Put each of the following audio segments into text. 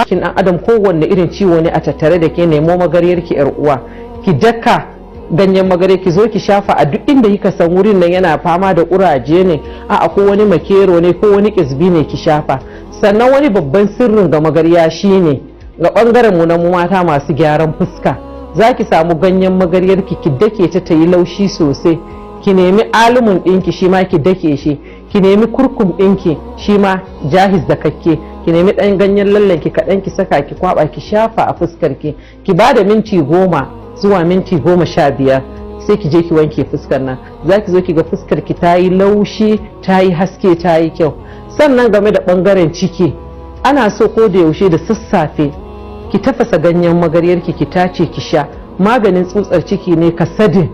Kin dan adam, kowanne irin ciwo ne a tattare da ke, nemo magaryar ki, yar uwa, ki daka ganyen magarya, ki zo ki shafa a duk inda kika san wurin nan yana fama da kuraje ne, a ko wani makero ne, ko wani kisbi ne, ki shafa. Sannan wani babban sirrin ga magarya shine ga bangaren mu na mu mata masu gyaran fuska, za ki samu ganyen magaryar ki, ki dake ta ta yi laushi sosai. Ki nemi alumon ɗinki, shi ma ki dake shi. Ki nemi kurkum ɗinki, shi ma jahiz da kakke. Ki nemi ɗan ganyen lallen ki kaɗan, ki saka, ki kwaba, ki shafa a fuskar ki. Ki ba da minti 10 zuwa minti 15, sai ki je ki wanke fuskar nan. Za ki zo ki ga fuskar ki ta yi laushi, ta yi haske, ta yi kyau. Sannan game da ɓangaren ciki, ana so ko da yaushe da sassafe ki tafasa ganyen magaryarki, ki tace, ki sha. Maganin tsutsar ciki ne, kasadin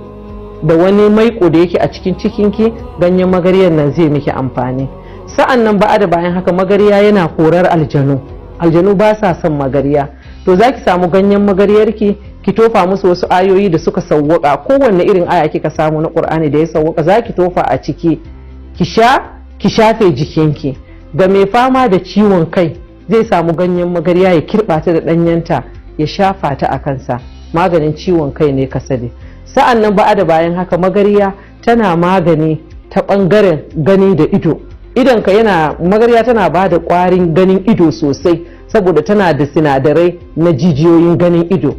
da wani maiko da yake a cikin cikinki, ganyen magaryar nan zai miki amfani. Sa'an nan ba da bayan haka, magarya yana korar aljanu. Aljanu ba sa son magarya. To za ki samu ganyen magaryarki, ki tofa musu wasu ayoyi da suka sawwaka. Kowanne irin aya kika samu na Qur'ani da ya sawwaka, za ki tofa a ciki, ki sha, ki shafe jikinki. Ga mai fama da ciwon kai, zai samu ganyen magarya, ya kirɓa ta da ɗanyenta, ya shafa ta a kansa. Maganin ciwon kai ne kasade. Sa'an nan ba da bayan haka, magarya tana magani ta ɓangaren gani da ido. Idonka yana, magarya tana ba da ƙwarin ganin ido sosai, saboda tana da sinadarai na jijiyoyin ganin ido.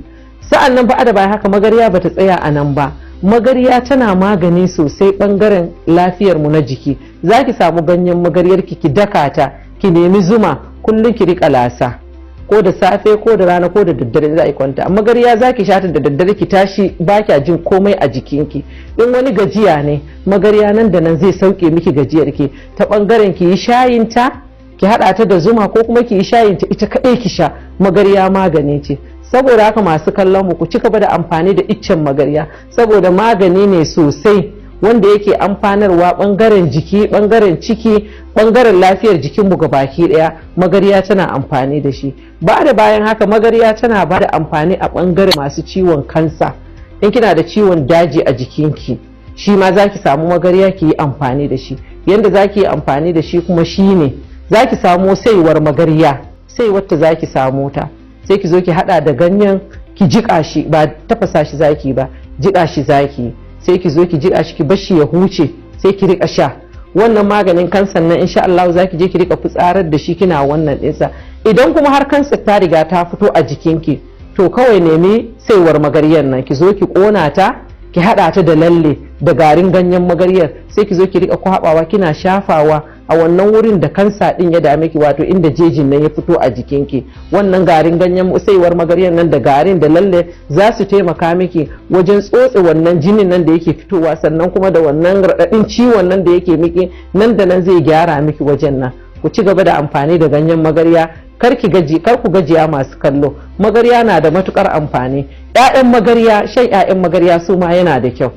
Sa'an nan ba da bayan haka, magarya bata tsaya a nan ba. Magarya tana magani sosai ɓangaren lafiyar mu na jiki. Za ki samu ganyen magaryarki, ki daka ta, ki nemi zuma, kullum ki riƙa lasa, ko da safe, ko da rana, ko da daddare za a yi kwanta. Magarya za ki shata da daddare, ki tashi ba kya jin komai a jikinki. In wani gajiya ne, magarya nan da nan zai sauke miki gajiyarki. Ta bangaren ki yi shayinta, ki hada ta da zuma, ko kuma ki yi shayinta ita kadai ki sha, magarya magani ce. Saboda haka, masu kallon mu, ku ci gaba da amfani da iccen magarya, saboda magani ne sosai wanda yake amfanarwa bangaren jiki, bangaren ciki, bangaren lafiyar jikinmu ga baki daya. Magarya tana amfani da shi. Ba da bayan haka, magarya tana ba da amfani a bangaren masu ciwon kansa. In kina da ciwon daji a jikinki, shi ma za ki samu magarya ki yi amfani da shi. Yanda za ki yi amfani da shi kuma shine za ki samu saiwar magarya, saiwar ta za ki samu ta, sai ki zo ki hada da ganyen, ki jiƙa shi. Ba tafasa shi zaki ba, jiƙa shi zaki. Sai ki zo ki jiƙa shi, ki bar shi ya huce, sai ki rika sha wannan maganin kansan nan. Insha Allah zaki je ki rika fitsarar da shi, kina wannan ɗinsa. Idan kuma har kansa ta riga ta fito a jikinki, to kawai nemi saiwar magaryar nan, ki zo ki ƙona ta, ki haɗa ta da lalle da garin ganyen magaryar, sai ki zo ki rika kwabawa, kina shafawa a wannan wurin da kansa din ya dame ki, wato inda jejin nan ya fito a jikinki. Wannan garin ganyen saiwar magaryar nan da garin da lalle za su taimaka miki wajen tsotse wannan jinin nan da yake fitowa, sannan kuma da wannan raɗaɗin ciwon nan da yake miki, nan da nan zai gyara miki wajen nan. Ku ci gaba da amfani da ganyen magarya, kar ki gaji, kar ku gajiya. Masu kallo, magarya na da matukar amfani. Ƴaƴan magarya, shan ƴaƴan magarya su ma yana da kyau.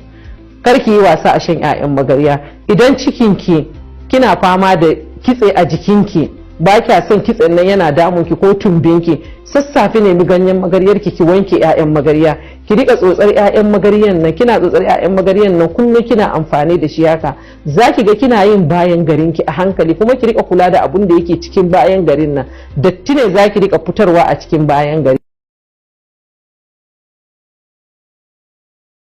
Kar ki yi wasa a shan ƴaƴan magarya. Idan cikinki kina fama da kitse a jikinki, ba kya son kitsen nan yana damun ki ko tumbinki, sassafe nemi ganyen magaryar ki, ki wanke ƴaƴan magarya, ki rika tsotsar ƴaƴan magaryan nan. Kina tsotsar ƴaƴan magaryan nan kullum, kina amfani da shi haka, zaki ga kina yin bayan garin ki a hankali. Kuma ki rika kula da abun da yake cikin bayan garin nan. Datti ne zaki rika fitarwa a cikin bayan gari.